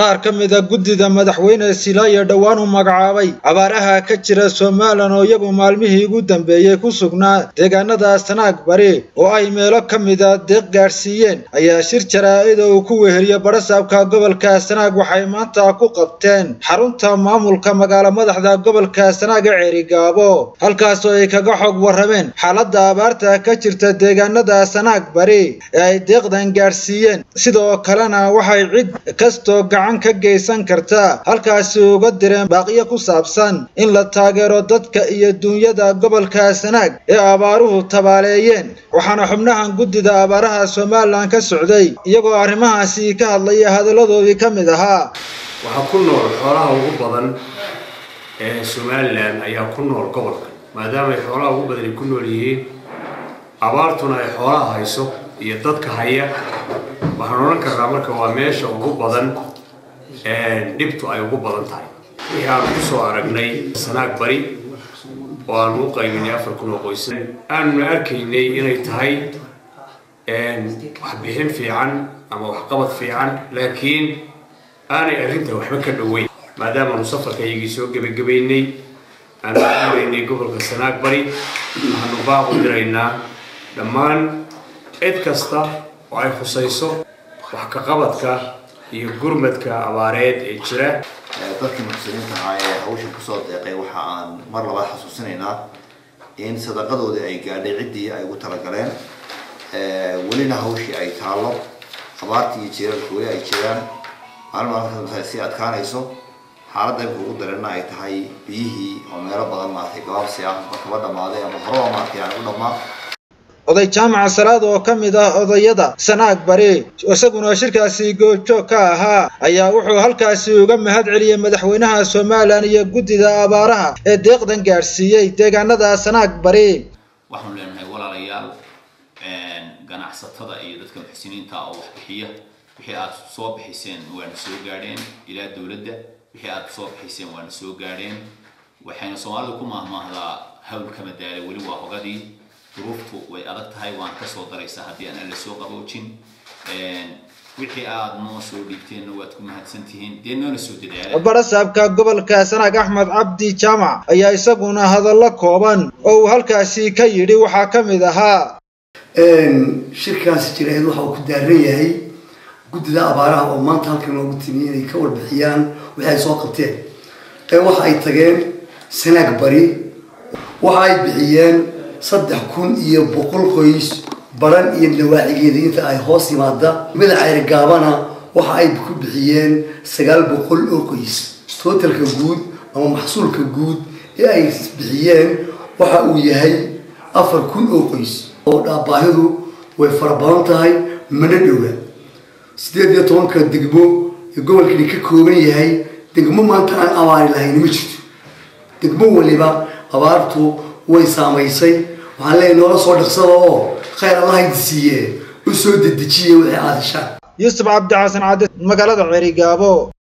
Qaar ka mid a guddida madaxweyne Silaayo dhowaan u magacaabay abaaraha ka jira Somalilan oo iyagu maalmihii ugu dambeeyey ku sugnaa deegaanada Sanaag Bari oo ay meelo ka mid a deeq gaadhsiiyeen ayaa shir jaraa'id oo uu ku weheliyo barasaabka gobolka Sanaag waxay maanta ku qabteen xarunta maamulka magaalo madaxda gobolka Sanaag ee Ceerigaabo, halkaas oo ay kaga xog warrameen xaaladda abaarta ka jirta deegaanada Sanaag Bari ee ay deeqdan gaadhsiiyeen. Sidoo kalena waxay cid kastoo gacan ka geysan karta halkaasi uga direen baaqiyo ku saabsan in la taageero dadka iyo dunyada gobolka Sanaag ee abaaruhu tabaaleeyeen. Waxaana xubnahan guddida abaaraha Somalilan ka socday iyagoo arrimahaasi ka hadlaya hadalladoodii ka mid ahaa. Waxaa ku nool xoolaha ugu badan ee Somalilan ayaa ku nool gobolka, maadaama ay xoolaha ugu badan ay ku nool yihiin, abaartuna ay xoolaha hayso iyo dadka haya. Waxaan odhan karnaa marka waa meesha ugu badan dhibtu ay ugu badan tahay. Wixii aanu kusoo aragnay Sanaag Bari oo aanu u qaybinay 4,000 oo qoys, aanuna arkaynay inay tahay waxbixin fiican ama waxqabad fiican, laakiin aanay arrinta waxba ka dhoweyn. Maadaama aanu safarka iyagii soo gebagabaynay, aanu maraynay gobolka Sanaag Bari, waxaanu baaq u diraynaa dhammaan cid kasta oo ay khusayso wax ka qabadka iyo gurmadka abaareed ee jira. Dadkii muxsiniinta ahaa ee hawsha kusoo deeqay waxa aan mar labaad xasuusinaynaa in sadaqadoodii ay gaadhay ciddii ay ugu talagaleen, welina hawshii ay taallo, abaartii iyo jiiralka weli ay jiraan, maalin maalin ka sii adkaanayso. Xaaladda imka ugu dareenna ay tahay biyihii oo meelo badan maaragtay gabaabsi ah markaba dhammaaday ama horeba maaragtay yani u dhammaa. Oday Jaamac Salaad oo ka mid ah odayada Sanaag Bari, isaguna shirkaasi goobjoog ka ahaa, ayaa wuxuu halkaasi uga mahad celiyey madaxweynaha Somalilan iyo guddida abaaraha ee deeqdan gaadhsiiyey deegaanada Sanaag Bari. Waxaanu leenahay walaalayaal, ganacsatada iyo dadka muxsiniinta oo wax bixiya, wixii aad soo bixiseen waana soo gaadheen ilaa dowladda, wixii aad soo bixiseen waana soo gaadheen. Waxayna Soomaalidu ku maahmaahdaa hawl kama daala weli waa hogadii. Duruuftu way adag tahay, waan kasoo daraysaa haddii aan Alla soo qaboojin. Wixii aad noo soo dhiibteenna waad ku mahadsantihiin, dee noona soo dadaala. Barasaabka gobolka Sanaag Axmed Cabdi Jaamac ayaa isaguna hadallo kooban oo uu halkaasi ka yidhi waxaa ka mid ahaa. Shirkaasi jiraahid waxa uu ku daaran yahay guddida abaaraha oo maanta halkan loogu timi inay ka warbixiyaan wixii ay soo qabteen. Waxa ay tageen Sanaag Bari, waxa ay bixiyeen 3,100 qoys Baran iyo nawaaxigeeda inta ay hoos yimaada. Madaxa Ceerigaabana waxa ay ku bixiyeen 900 oo qoys. Totalka guud ama maxsuulka guud ee ay bixiyeen waxa uu yahay 4,000 oo qoys. Oo baahidu way fara badan tahay, mana dhowa. 18-ka degmo ee gobolkani ka kooban yahay, degmo maanta aan abaari lahayn ma jirto. Degmo waliba abaartu way saamaysay. Waxaan leeyahay noola soo dhaqsada oo khayr Allah idi siiye, u soo dedejiye wixii aad heshaan. Yuusuf Cabdi Xasan Cadde, magaalada Ceerigaabo.